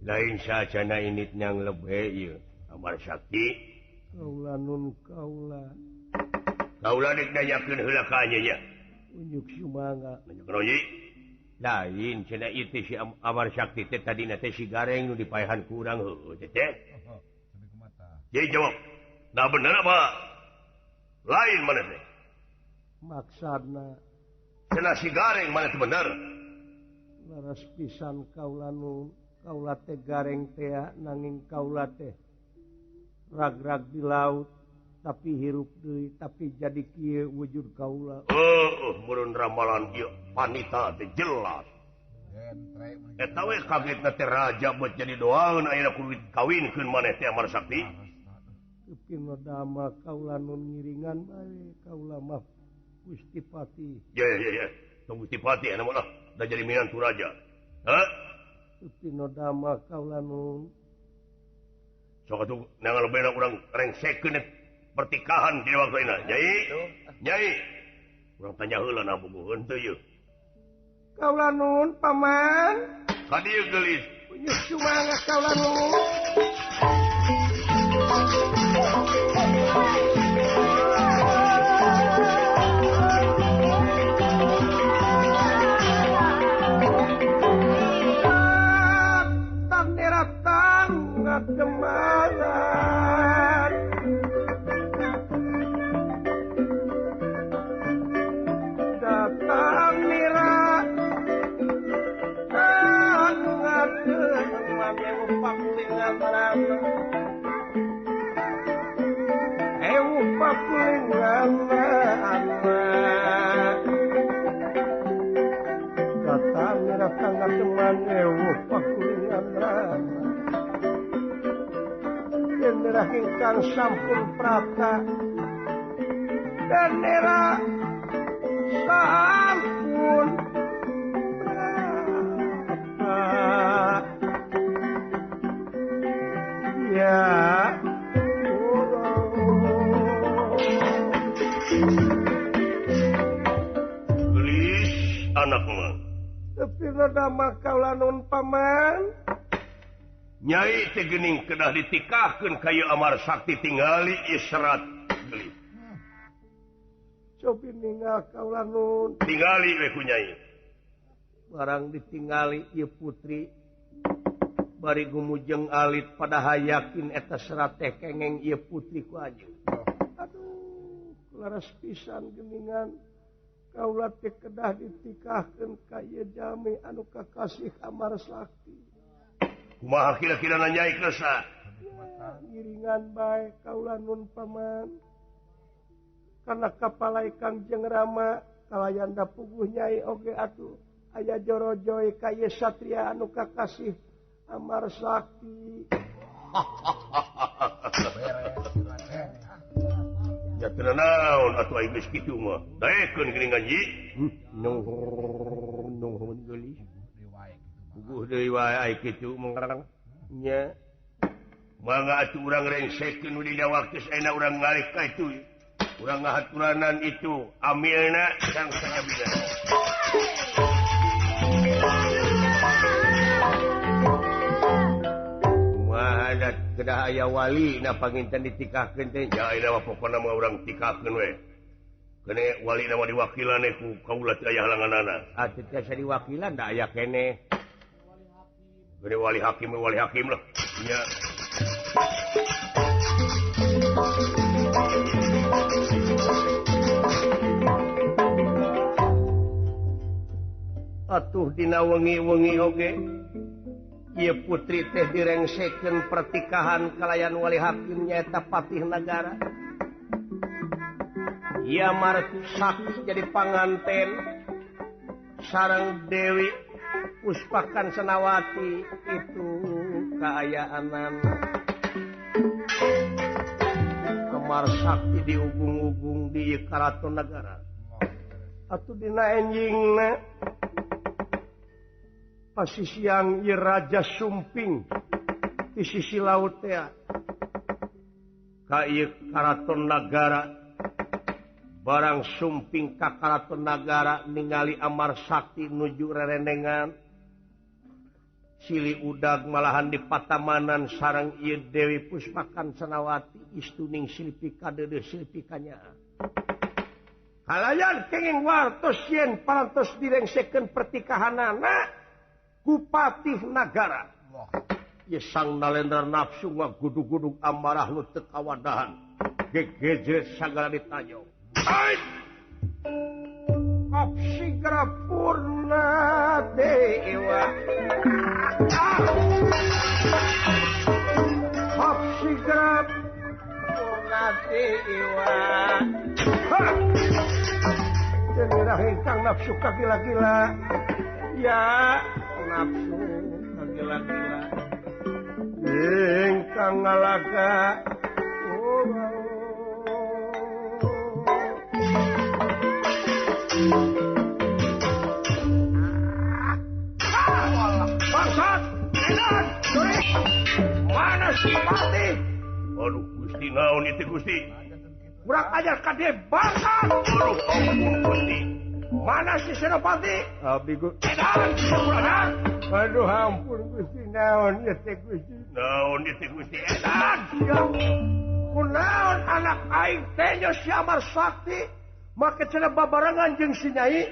Lain sacana init nyang lebe ieu Amar Sakti. Kaula nun kaula. Kaula dek nanyakeun heula ka anjeun nya. Unjuk sumangga. Unjuk royi. Lain cenah ieu teh si Amar Sakti teh tadina teh si Gareng nu dipaehan ku urang heueuh teh teh. Jadi jawab. Nah bener apa? Lain mana teh? Maksudna cenah si Gareng mana teh bener? Laras pisan kaula nu kaula teh Gareng teh nanging kaula teh rag-rag di laut tapi hirup deui tapi jadi kieu wujud kaula. Heueuh meureun ramalan ieu panita teh jelas. Eta we kagetna teh raja buat jadi doaeun ayeuna kudu kawinkeun maneh teh Amar Sakti. Teu dama kaula nu ngiringan bae kaula mah Gusti Pati. Ya ya ya, tong Gusti Pati anu mah da jadi minantu raja. Hah? Teu dama kaula nu sok atuh nangan lebena urang rengsekeun pertikahan di waktu ini. Nyai, nyai, urang tanya heula na boboheun teu ieu. Kaula nun paman. Ka dieu geulis. Unjuk sumangga kaula nun. Gemangan datang nira datang nira teman Genderah ingkang sampun prapta Genderah sampun prapta ya gelis anak mah tapi rada makaula nun paman. Nyai teh geuning kedah ditikahkeun ka ieu Amar Sakti tingali ieu serat gelis. Cobi ninggal kaula nun. Tingali we ku nyai. Barang ditingali ieu putri bari gumujeng alit padahal yakin eta serat teh kengeng ieu putri ku anjeun. Aduh, laras pisan geuningan kaula teh kedah ditikahkeun ka ieu jalmi anu kakasih Amar Sakti. Kumaha kira-kira nanyai kersa? Ngiringan bae kaula nun paman. Karena kapalai Kangjeng Rama kalayan da puguh nyai oge atuh aya jorojoy ka ieu satria anu kakasih Amar Sakti. Ya teu naon atuh aing geus kitu mah. Daekeun geuningan ji. Nuhun geulis. Puguh deui wae ai kitu mengrang nya. Mangga atuh urang rengsekeun nu dina waktu saena urang ngalih ka itu. Urang ngahaturanan itu amilna sang sajabina. Kumaha da kedah aya wali na panginten ditikahkeun teh. Ya ayeuna mah pokona mah urang tikahkeun we. Kene wali na mah diwakilan ku kaula teu aya halanganana. Ah teu tiasa diwakilan da aya keneh. Gede wali hakim lah. Ya. Atuh dina wengi-wengi oge ieu putri teh direngsekeun pertikahan kalayan wali hakim nyaeta Patih Nagara. Ieu Amar Sakti jadi panganten sareng Dewi Puspakan Senawati itu kaayaanan Amar Sakti diugung-ugung di Karaton Nagara. Atuh dina enjingna pasisiang ieu Raja Sumping di sisi laut teh ka ieu Karaton Nagara. Barang Sumping ka Karaton Nagara ningali Amar Sakti nuju rerendengan. Sili udag malahan di patamanan sareng ieu Dewi Puspa Kancanawati istuning silpi kadeudeuh silpi kanyaah. Kalayan kenging wartos yen parantos direngsekeun pertikahanana ku Patih Nagara. Ye sang nalendra nafsu ngagudug-gudug amarah nu teu kawadahan. Gegejet sagala ditanyo. Apsigra purna dewa. Apsigra purna dewa. Cenderah ingkang nafsu kagila-gila. Ya, nafsu kagila-gila. Ingkang ngalaga. Bangsat, edan, mana si Pati? Aduh Gusti, naon itu Gusti? Kurang ajar ka dia bangsat. Aduh, ampun Gusti. Mana si Senopati? Abdi Gusti. Edan, kurang. Aduh ampun Gusti, naon ieu teh Gusti? Naon ieu teh Gusti? Edan. Kunaon anak aing teh si Amar Sakti? Make cenah babarengan jeung si Nyai.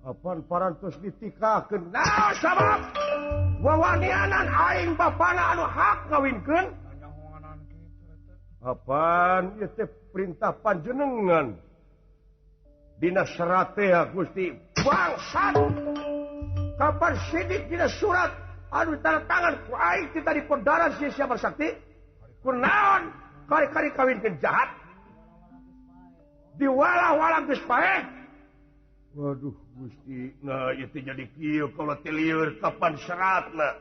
Apan parantos ditikahkeun. Nah, sabab wawanianan aing bapana anu hak ngawinkeun. Apan ieu teh perintah panjenengan. Dina serat teh Gusti. Bangsat. Kapan sidik dina surat anu tanda tangan ku aing teh tadi podaran si Amar Sakti? Kunaon kari-kari kawinkeun jahat? Diwalah-walah geus paeh. Waduh Gusti, nah ieu teh jadi kieu kalau teh lieur kapan seratna.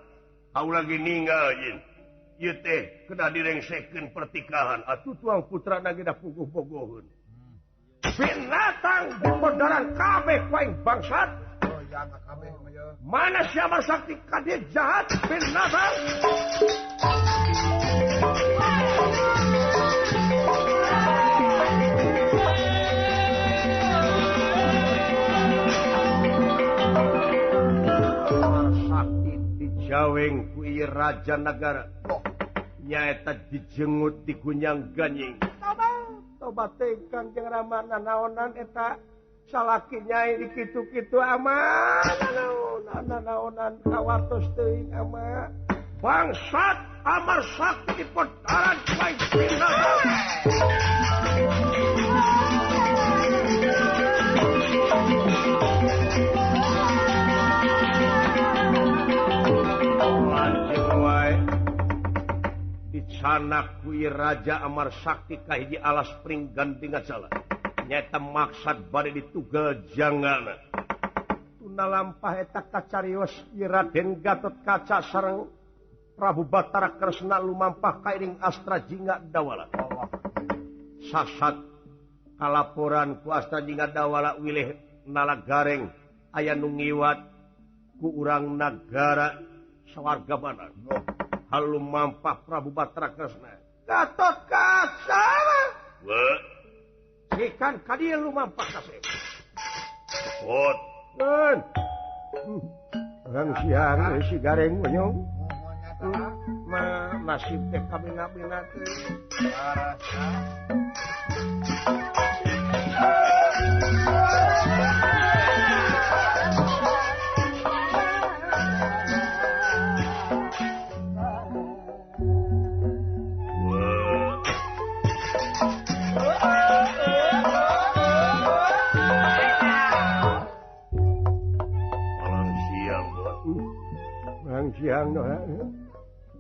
Kaula lagi ninggal yen. Ieu teh kedah direngsekeun pertikahan atuh tuang putrana ge da puguh bogoheun. Binatang di podaran kabeh ku aing bangsat. Mana si Amar Sakti ka dieu jahat binatang. Jaweng ku ieu raja nagara nyaeta dijengut digunyang ganying. Toba teh Kangjeng Rama nanaonan eta salaki nyai dikitu-kitu aman nanaonan kawartos teuing ama. Bangsat Amar Sakti di podaran baik binatang. Dicanak kui Raja Amar Sakti kahiji alas pring ganti ngajala. Nyata maksad bade ditugal jangana. Tuna lampah eta kacarios ieu Raden Gatot Kaca sareng Prabu Batara Kresna lumampah kairing Astra Jingga Dawala. Sasat kalaporan ku Astra Jingga Dawala wilih nalagareng aya nu ngiwat ku urang nagara sawarga banar. Halu mampah Prabu Batara Kresna. Gatot Kaca. Wah. Ikan ka dieu lumampah kasep. Pot. Keun. Urang siang si gareng monyong. Ma nasib teh kabina-bina teh. Siang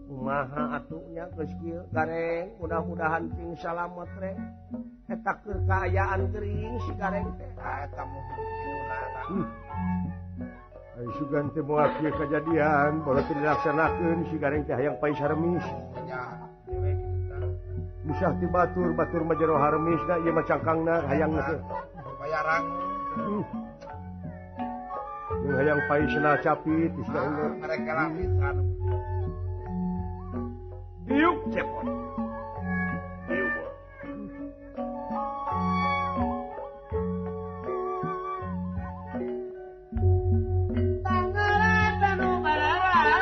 kumaha atuhnya geus kieu gareng mudah-mudahan sing salamet re eta keur kaayaan gering si gareng teh eta mah ai sugan teh moal kieu kajadian bola teu dilaksanakeun si gareng teh hayang pais haremis nya dewe kitu tah misah ti batur batur mah jero haremis da ieu mah cangkangna hayang teh bayaran jeung hayang paisna capit istilahna mereka lapisan diuk cepot diuk. Tanggalatan nu barara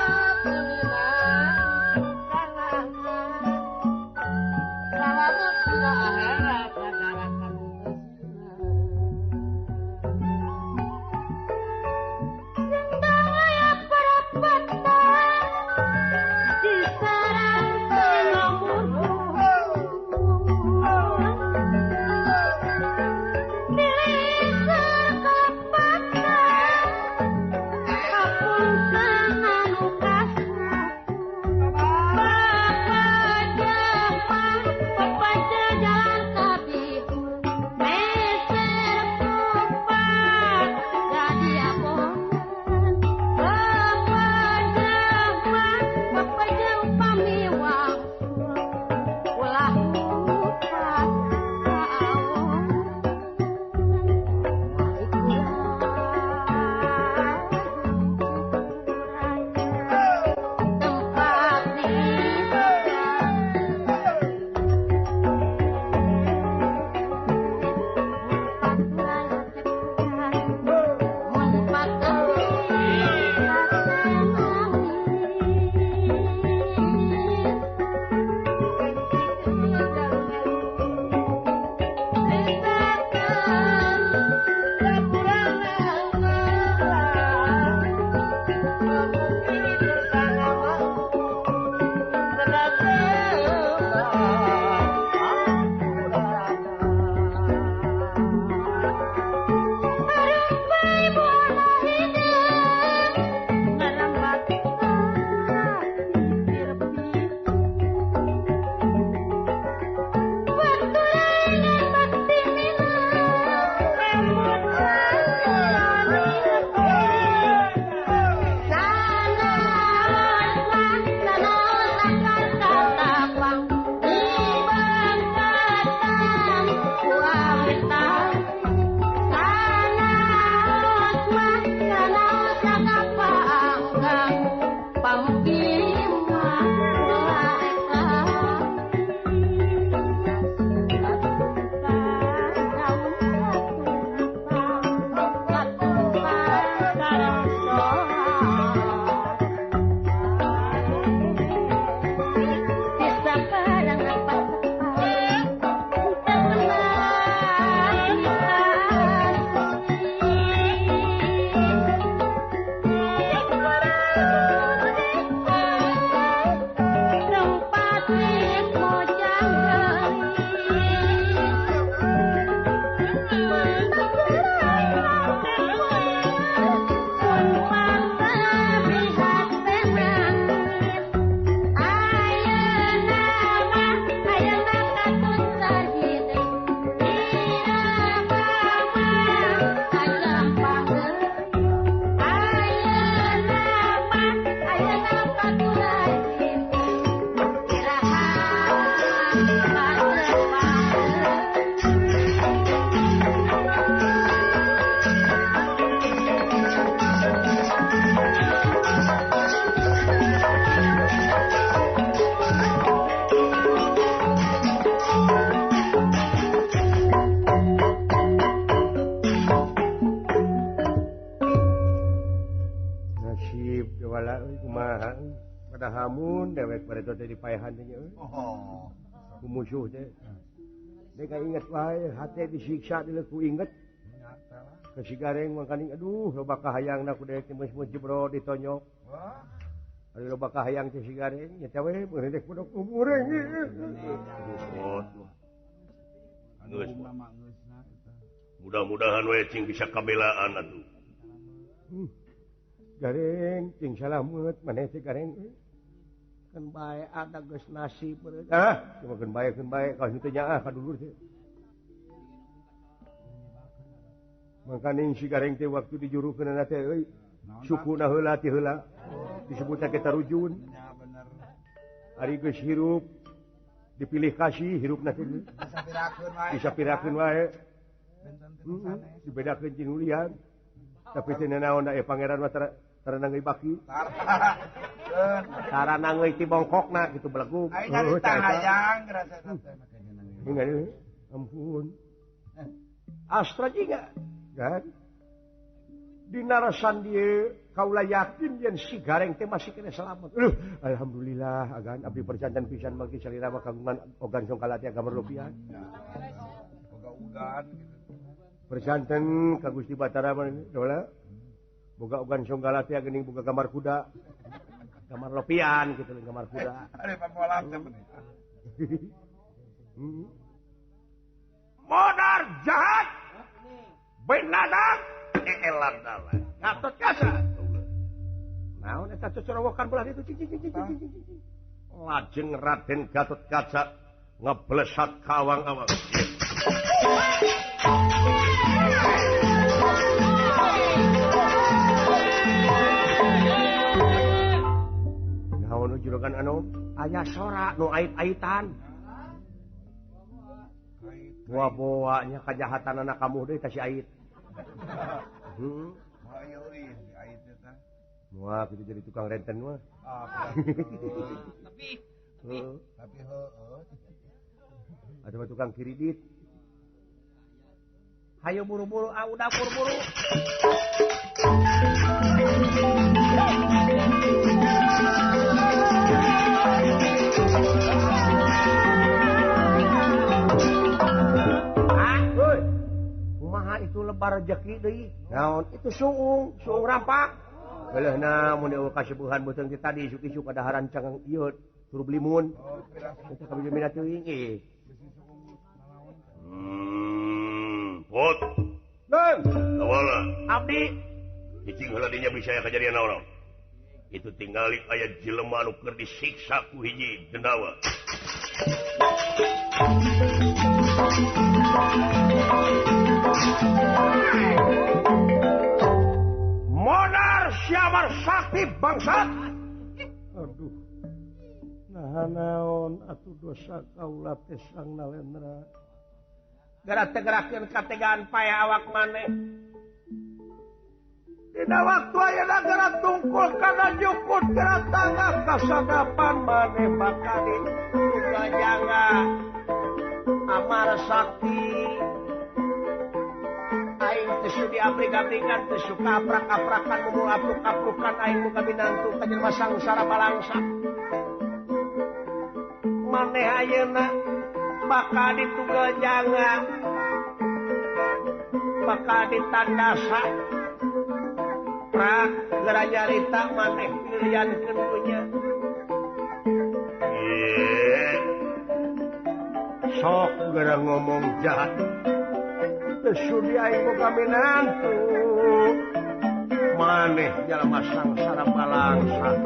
Dawala euy kumaha padahamun dewek bareto teh dipaehan teh nya euy. Oh. Ku musuh teh. Dek inget wae hate disiksa dileuk ku inget. Ke si Gareng mangkaning aduh loba kahayangna ku dewek teh geus jebro ditonyok. Wah. Ari loba kahayang teh si Gareng nya teh we meureuh dek pondok umureng. Geus mudah-mudahan we cing bisa kabelaan atuh. Gareng cing salamet maneh teh Gareng. Keun bae ada geus nasib beureut. Ah, cuma keun bae kaos teu nyaah ka dulur teh. Mangkaning si Gareng teh waktu dijurukeunana teh euy sukuna heula ti heula disebutna ke tarujun. Ari geus hirup dipilih kasih hirupna teh bisa pirakeun wae. Dibedakeun jeung ulian. Tapi teu nanaon da pangeran mah tara nangeuy baki. Tara nangeuy ti bongkokna kitu belegug. Aing nyarita hayang rasa teh make nangeuy. Ampun. Astra juga kan dina rasan dieu kaula yakin yen si Gareng teh masih kena selamat. Alhamdulillah agan abdi perjanjian pisan mangki salira mah kagungan ogan songkala teh gambar rupiah. Boga ugan gitu. Perjanten ka Gusti Batara mah dola. Boga ogan songgala teh geuning boga gambar kuda. Gambar lopian gitu gambar kuda. Ari pamolak teh meni. Modar jahat. Benadang eelan dalah. Gatot Kaca. Naon eta cocorowokan belah ditu cing cing cing cing cing. Lajeng Raden Gatot Kaca ngeblesat ka awang-awang. Naon juragan anu aya sora nu ait-aitan. Boa-boanya kajahatan anak kamu deui ka si ait. Heeh. Wah, kita jadi tukang renten mah. Tapi heueuh. Ada tukang kredit. Hayo buru-buru, ah udah buru-buru. Ah, euy. Kumaha itu lebar rejeki deui? Naon? Itu suung, suung rampak. Geuleuhna mun eueuh kasebuhan beuteung ti tadi isuk-isuk kadaharan cangang ieu turub limun. Eta kabeh mina teuing eh. Pot. Neng, Dawala. Abdi cicing heula dinya bisa aya kajadian naon. Itu tingali aya jelema nu keur disiksa ku hiji dendawa. Modar siamar sakti bangsat. Aduh. Nah naon atuh dosa kaula teh Sang Nalendra. Gara tegerakeun kategaan paya awak maneh. Dina waktu ayeuna gara tungkul kana jukut gara tangga kasadapan maneh bakal ditugajanga amar sakti. Aing teu sudi abrik-abrikan teu suka aprak-aprakan mumul apruk-aprukan aing muka binantu ka jelema sangsara balangsa. Maneh ayeuna bakal ditugajanga bakal ditandasa prak geura nyarita maneh pilihankeun dunya. Sok geura ngomong jahat teu sudi aing boga minantu maneh jalma sangsara balangsa.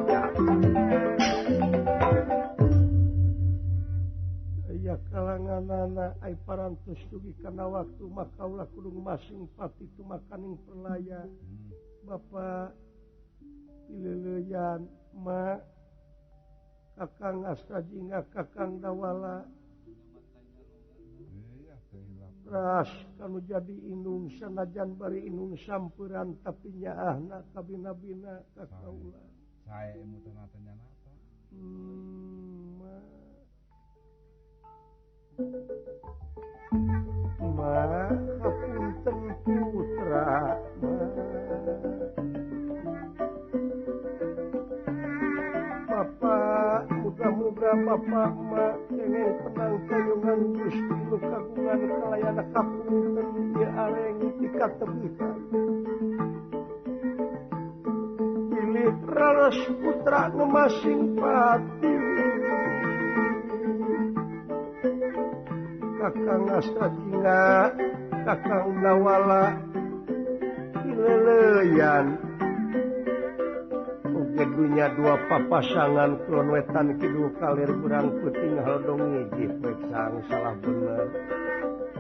Ya kalanganana ai parantos dugi kana waktu maka ulah kudu masing pati tumakaning perlaya. Bapak pileuleyan ma Kakang Astrajingga Kakang Dawala ras kanu jadi indung sanajan bari indung sampuran tapi nyaahna kabina-bina ka kaula. Sae mutana teh nyanata. Ma hapunten putra ma. Mangga bapak emak kengeng penang kayungan Gusti nu kagungan kalayana kapunten ieu areng ti katebihan. Bilih raros putra nu masing pati. Kakang Astrajingga, Kakang Nawala dileleuyan. Oge dunya dua papasangan kulon wetan kidul kalir kurang peuting haldong ngiji poek sang salah bener.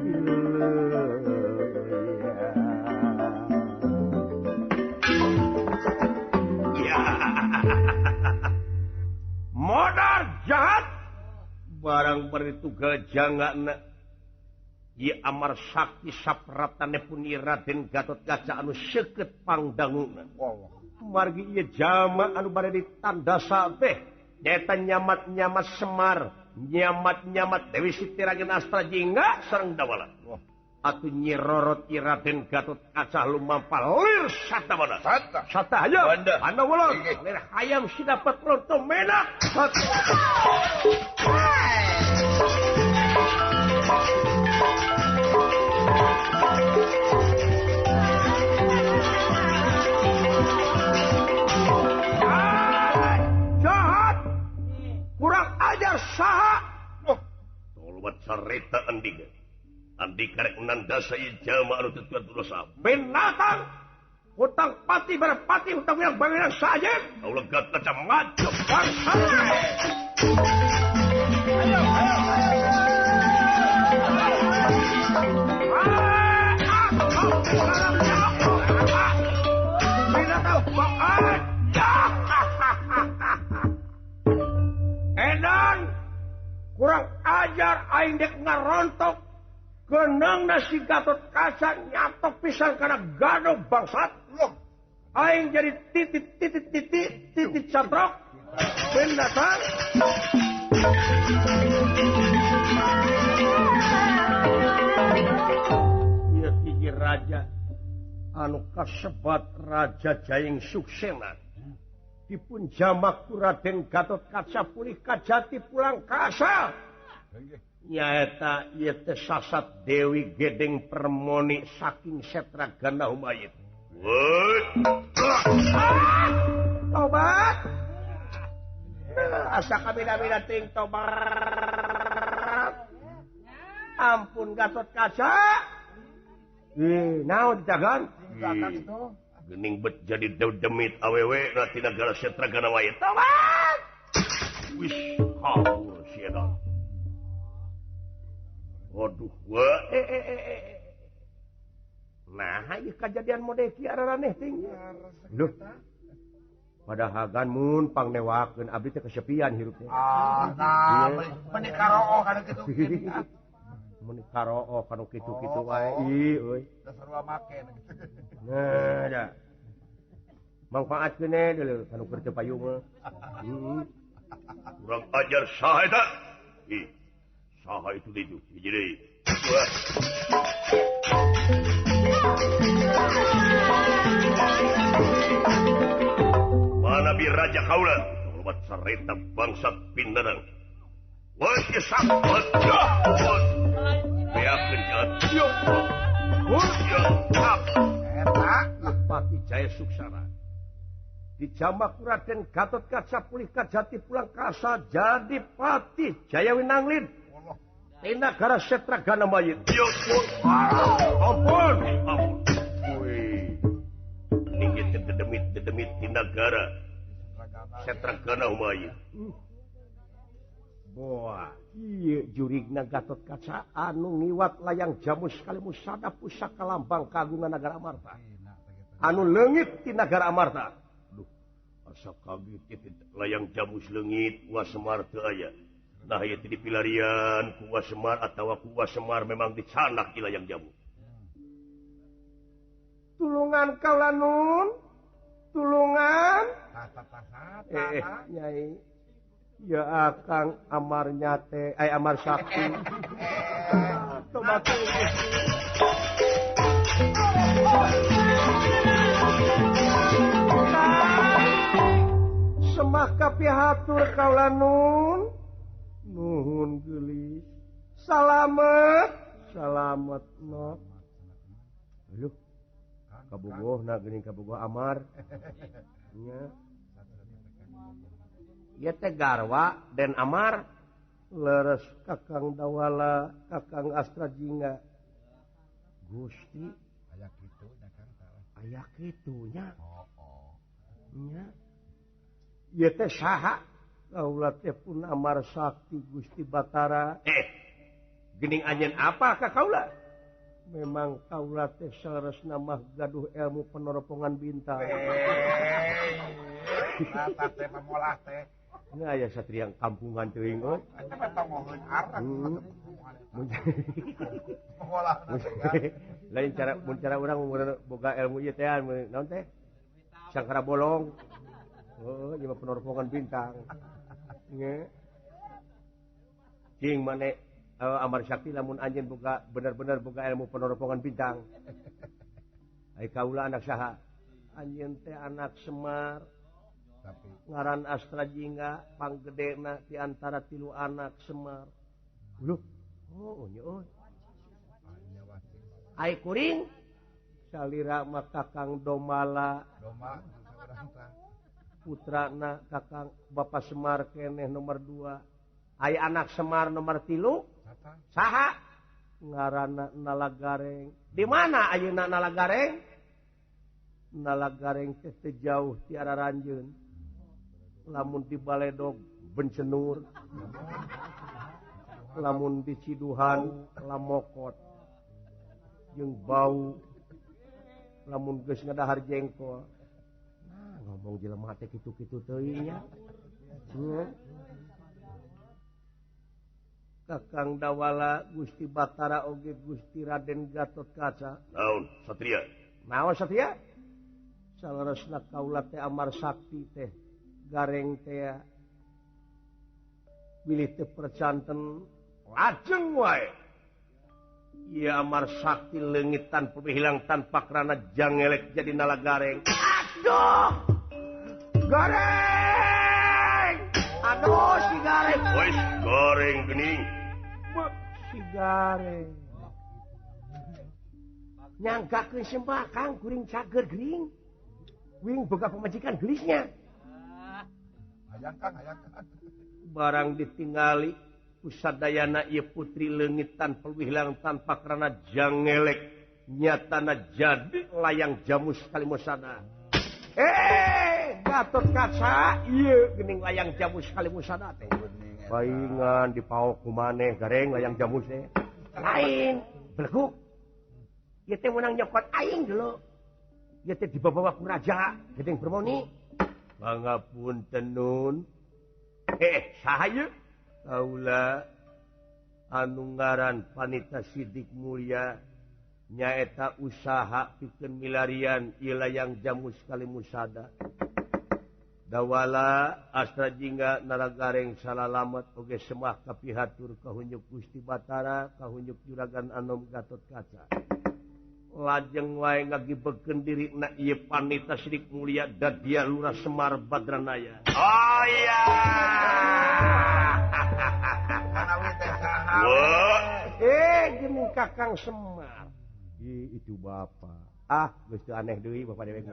Dileleuyan. Ya. Modar jahat barang beritugal jangana. Ieu Amar Sakti sapratane pun Raden Gatotkaca anu seukeut pangdanguna. Margi ieu jalma anu bade ditandasa teh nyaeta nyamat-nyamat Semar, nyamat-nyamat Dewi Siti Raden Astrajingga sareng Dawala. Atuh Nyi Rorot ieu Raden Gatotkaca lumampah lir satabana. Sata hayo. Anda wolon lir hayam si dapat lonto menak. Jahat, kurang ajar saha. Tolwat sareta andika. Andika rek nandasa ieu jalma anu teu dosa. Binatang, hutang pati berpati hutang yang bangunan sajen. Kaulah Gatotkaca maju bangsa. Ayo, ayo, ayo. Edan kurang ajar aing dek ngarontok geneng nasi Gatotkaca nyatok pisan kana gado bangsat. Aing jadi titik titik titik titik catrok binatang. Ieu hiji raja anu kasebat Raja Jayeng Suksena dipun jamak ku Raden Gatotkaca pulih kajati pulang ka asal. Nyaeta ieu teh sasat Dewi Gedeng Permoni saking Setra Ganda Humayun. Tobat. Asa kabina-bina ting tobat. Ampun Gatotkaca. Naon dijagan? Gening bet jadi demit awewe na tina negara Setra Ganda Humayun. Tobat. Wis kabur si eta. Waduh, wah. Nah, ieu kajadian mode kieu araraneh ting. Duh. Padahal gan mun pangnewakeun abdi teh kesepian hirup teh. Ah, nah, meuni karooh kana kitu. Meuni karooh kana kitu-kitu wae ih euy. Dasar wa make kitu. Nah, da. Mangfaatkeun we deuleu kanu keur teu payung mah. Heeh. Kurang ajar saha eta? Ih. Saha itu ditu? Hiji deui. Wah. Mana bi Raja Kaula? Obat sareta bangsa pindarang. Wah, sampet. Beakeun jahat. Yo. Eta Pati Jaya Suksara. Dijamak ku Raden Gatotkaca pulih kajati pulang kasa jadi Pati Jaya Winanglin. Nagara Setra Ganda Mayit. Yo. Ampun. Ampun. Wih. Ini dedemit-dedemit di nagara Setra Ganda Mayit. Boa, ieu jurigna Gatotkaca anu ngiwat layang jamus kalimusada pusaka lambang kagungan nagara Amarta. Anu leungit di nagara Amarta. Duh, asa kaget layang jamus leungit wa Semar teu aya. Nah, ieu teh dipilarian ku Wa Semar atawa ku Wa Semar memang dicanak di layang jamu. Tulungan kaula nun, tulungan. Nyai. Ya akang Amarnya teh, ay Amar Sakti. Tobat. Semah kapihatur kaula nun. Nuhun geulis. Salamet, salamet nok. Aduh. Kabogohna geuning kabogoh Amar. Nya. Ieu teh garwa Den Amar leres Kakang Dawala, Kakang Astra Jingga. Gusti aya kitu nya Kang tah. Aya kitu nya. Heeh. Nya. Ieu teh saha? Kaula teh pun Amar Sakti Gusti Batara. Geuning anjeun apa ka kaula? Memang kaula teh saleresna mah gaduh ilmu penoropongan bintang. Rata teh pamolah teh. Nya aya satria kampungan teuing euy. Eta mah tongoheun arang. Pamolah. Lain cara mun cara urang boga ilmu ieu teh naon teh? Sangkara bolong. Oh, ieu mah penoropongan bintang. Nya. Cing mane Amar Sakti lamun anjeun boga bener-bener boga ilmu penoropongan bintang. Ai kaula anak saha? Anjeun teh anak Semar. Tapi ngaran Astra Jingga panggedena di antara tilu anak Semar. Loh, oh nya euy. Ai kuring salira mah Kakang Domala. Doma putrana Kakang Bapak Semar keneh nomor 2. Ai anak Semar nomor 3 saha? Ngaranna Nalagareng. Di mana ayeuna Nalagareng? Nalagareng teh teu jauh ti Araranjeun. Lamun di Baledog Bencenur, lamun di Ciduhan Lamokot, jeung bau, lamun geus ngadahar jengkol. Nah, ngomong jelema teh kitu-kitu teuing nya. Kakang Dawala Gusti Batara oge Gusti Raden Gatotkaca. Naon Satria? Naon Satria? Saleresna kaula teh Amar Sakti teh gareng teh bilih teh percanten lajeng wae. Ieu Amar Sakti leungit tanpa hilang tanpa karena jangelek jadi Nalagareng. Aduh! Gareng! Aduh si gareng. Wes goreng geuning. Si gareng. Nyangkakeun sembah Kang kuring cager gering. Wing boga pamajikan gelisnya. Hayang Kang, hayang Kang. Barang ditingali kusadayana ieu putri leungit tanpa hilang tanpa karena jangelek nyatana jadi layang jamus kalimusada. Gatotkaca ieu geuning layang jamus kalimusada teh. Paingan dipaok ku maneh gareng layang jamus teh. Lain, beleguk. Ieu teh meunang nyokot aing dulu. Ieu teh dibawa ku raja Gedeng Permoni. Pangapunten nun. Saha ieu? Kaula anu ngaran Panita Sidik Mulya nyaeta usaha pikeun milarian ieu layang jamus kalimusada. Dawala Astra Jingga Nalagareng salalamet oge semah kapihatur kahunyuk Gusti Batara kahunyuk Juragan Anom Gatotkaca. Lajeng wae ngagibekeun dirina ieu Panita Sidik Mulya dadia Lurah Semar Badranaya. Oh iya. Geuning Kakang Semar. Ih, itu bapak. Ah, geus teu aneh deui bapak dewek.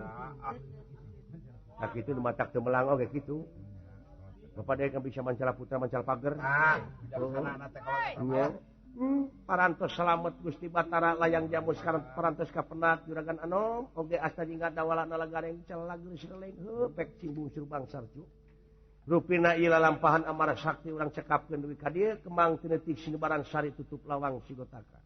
Tak kitu nu matak teu melang oge kitu. Bapak dewek kan bisa mancala putra mancala pager. Ah, bijaksana teh kalau Parantos salamet Gusti Batara layang jamus parantos kapenat Juragan Anom oge Asta Jingga Dawala Nalagareng celag geus releng heuh pek cimbung surbang sarju. Rupina ieu lalampahan Amar Sakti urang cekapkeun dugi ka dieu kemang teu sinubaran sari tutup lawang sigotaka.